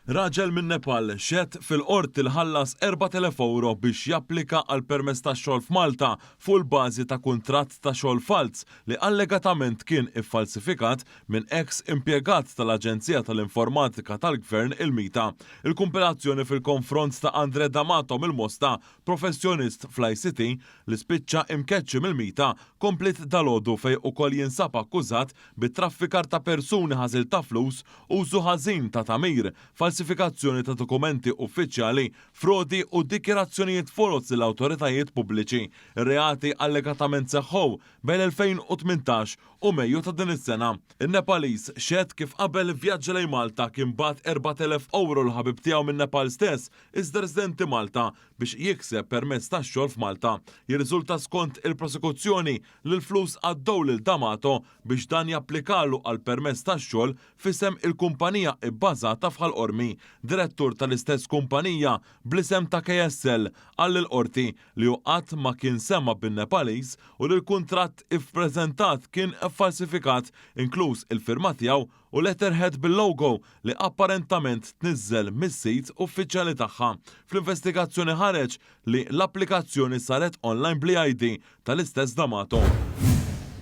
Raġel minn Nepal xehed fil-Qorti li ħallas 4,000 ewro biex japplika għal permess ta' xogħol f'Malta fuq il-bażi ta' kuntratt ta' xogħol falz li allegatament kien iffalsifikat minn eks impjegat tal-Aġenzija tal-Informatika tal-Gvern il-MITA. Il-kumpilazzjoni fil-konfront ta' Andre D'Amato mill-Mosta, professjonist fl-ICT li spiċċa imkeċċi mill-MITA, kompliet dalgħodu fejn ukoll jinsab akkużat bi traffikar ta' persuni, ħasil ta' flus, użu ħażin ta' tagħmir, falsifikazzjoni ta' dokumenti uffiċjali, frodi u dikjarazzjonijiet foloz lill-awtoritajiet pubbliċi. Ir-reati allegatament seħħew bejn l-2018 u Mejju ta' din is-sena. In-Nepaliż xehed kif qabel ivvjaġġa lejn Malta kien bagħat 4,000 ewro lill-ħabib tiegħu min-Nepal stess iżda residenti Malta biex jikseb permess tax-xogħol f'Malta. Jirriżulta skont il-prosekuzzjoni li l-flus għaddew lil D'Amato biex dan japplikalu għal permess tax-xogħol f'isem il-kumpanija bbażata f'Ħal Qormi. Direttur tal-istess kumpanija bl-isem ta' KSL qal lill-Qorti li hu qatt ma kien sema' bin-Nepaliż u li l-kuntratt ippreżentat kien ffalsifikat inkluż il-firma tiegħu u letterhead bil-logo li apparentament tniżżel mis-sit uffiċjali tagħha. Fl-investigazzjoni ħareġ li l-applikazzjoni saret online bl-e-ID tal-istess D'Amato.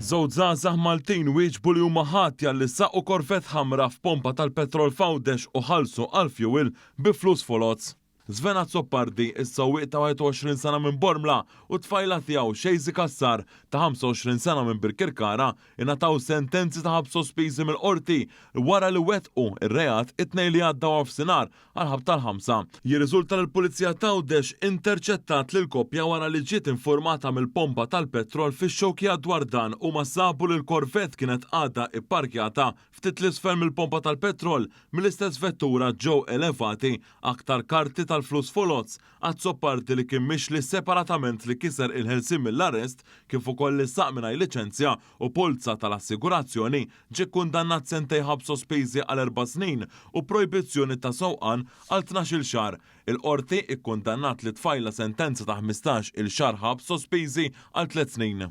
Żewġ żgħażagħ Maltin wieġbu li huma ħatja li saqu Corvette ħamra f'pompa tal-petrol f'Għawdex u ħallsu għall-fjuwil bi flus foloz. Sven Azzopardi, is-sewwieq ta' 21 sena minn Bormla u t-tfajla tiegħu Shayzi Cassar ta' 25 sena minn Birkirkara ingħataw sentenzi ta' ħabs sospiżi mill-Qorti wara li wettqu r-reat it-Tnejn li għadda waranofsinhar għall-ħabta l-ħamsa. Jirriżulta li l-Pulizija t'Għawdex interċettat lill-koppja wara li ġiet infurmata mill-pompa tal-petrol fix-Xewkija dwar dan. Huma sabu li l-Corvette kienet għadha ipparkjata ftit 'l isfel mill-pompa tal-petrol. Mill-istess vettura ġew elevati aktar karti tal-flus foloz. Azzopardi li kien mixli separatament li kiser il-ħelsien mill-arrest kif ukoll li saq mingħajr liċenzja u polza tal-assigurazzjoni ġie kkundannat sentejn ħabs sospiżi għal erba' snin u projbizzjoni ta' sewqan għal 12-il xahar. Il-Qorti kkundannat lit-tfajla sentenza ta' 15-il xahar ħabs sospiżi għal tliet snin.